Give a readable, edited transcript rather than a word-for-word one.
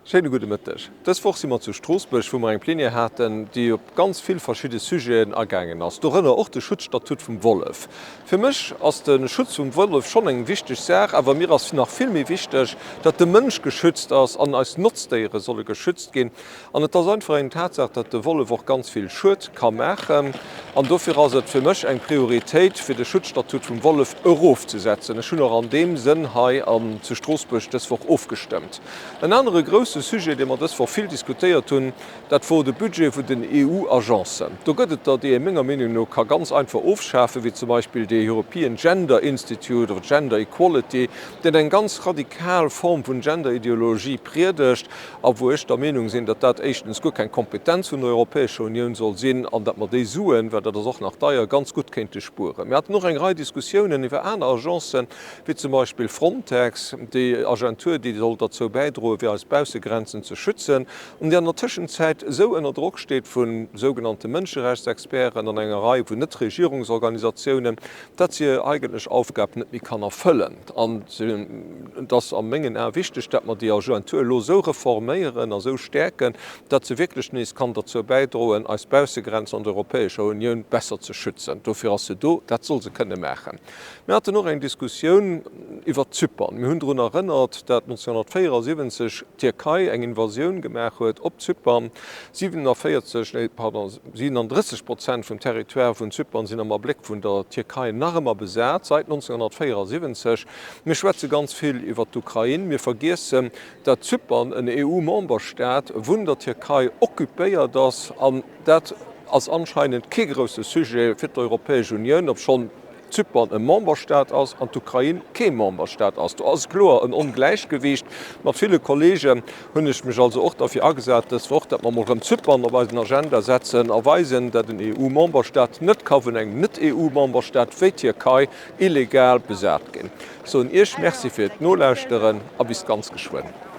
Schéine gudde Mëtteg. Dës Woch si mer zu Stroossbuerg, wou mer eng Plenière haten, déi op ganz vill verschidde Sujeten agaangen ass, dorënner och de Schutzstatut vum Wollef. Fir mech ass de Schutz vum Wollef schonn eng wichteg Saach, awer mir ass nach vill méi wichteg, datt de Mënsch geschützt ass an eis Notzdéiere solle geschützt ginn. An et ass einfach eng Tatsaach, datt de Wollef och ganz vill Schued ka maachen. An dofir ass et fir mech eng Prioritéit, fir de Schutzstatut vum Wollef erofzesetzen. Ech hunn och an deem Sënn hei an zu Stroossbuerg dës Woch ofgestëmmt. En anere grousse Sujet, dee mer dës Woch vill diskutéiert hunn, dat wor de Budget vun den EU-Agencen. Do gëtt et der, déi ee menger Meenung no ka ganz einfach ofschafen, wéi zum Beispill dee European Gender Institute of Gender Equality, deen eng ganz radikal Form vun Genderideologie priedegt. a wou ech der Meenung sinn, datt dat éischtens guer keng Kompetenz vun der Europäescher Unioun soll sinn an datt mer déi Suen, well dat ass och nach deier, ganz gutt kéinte spueren. Mir haten och eng Rei Diskussiounen iwwer aner Agencen, wéi zum Beispill Frontex, déi Agentur, déi soll derzou bäidroen, fir eis Baussegrenzen ze schützen an déi an der Tëschenzäit esou ënner Drock steet vu sougenannte Mënscherechtsexperten an enger Rei vun Netregierungsorganisatiounen, datt se hir eigentlech Aufgab net méi kann erfëllen. An et ass a mengen Ae wichteg, datt mer déi Agentur elo esou reforméieren a esou stäerken, datt se wierklech nees kann derzou bäidroen, eis Baussegrenzen an der Europäescher Unioun besser ze schützen. Dofir ass se do, dat soll se kënne maachen. Mir haten och eng Diskussioun iwwert Zypern. Mir hunn drun erënnert, datt 1974 d'Tierkei eng Invasioun gemaach huet op Zypern. 47, nee, pardon, 37 Prozent vum Territoire vun Zypern sinn am Abléck vun der Tierkei nach ëmmer besat, seit 1974. Mir schwätze ganz vill iwwert d'Ukrain. Mir vergiessen, dat Zypern, en EU-Memberstaat, vun der Tierkei occupéiert ass. An dat ass anscheinend kee grousse Sujet fir d'Europäesch Unioun, obschonn Zypern e Memberstaat ass an d'Ukrain kee Memberstaat ass. Do ass kloer en Ongläichgewiicht. Mat ville Kollegen hunn ech mech also och derfir agesat dës Woch, datt mer emol erëm Zypern op eisen Agenda setzen a weisen, datt en EU-Memberstaat net ka vun engem Net-EU-Memberstaat wéi d'Tierkei illegal besat ginn. Ech soen Iech Merci fir d'Nolauschteren a bis ganz geschwënn.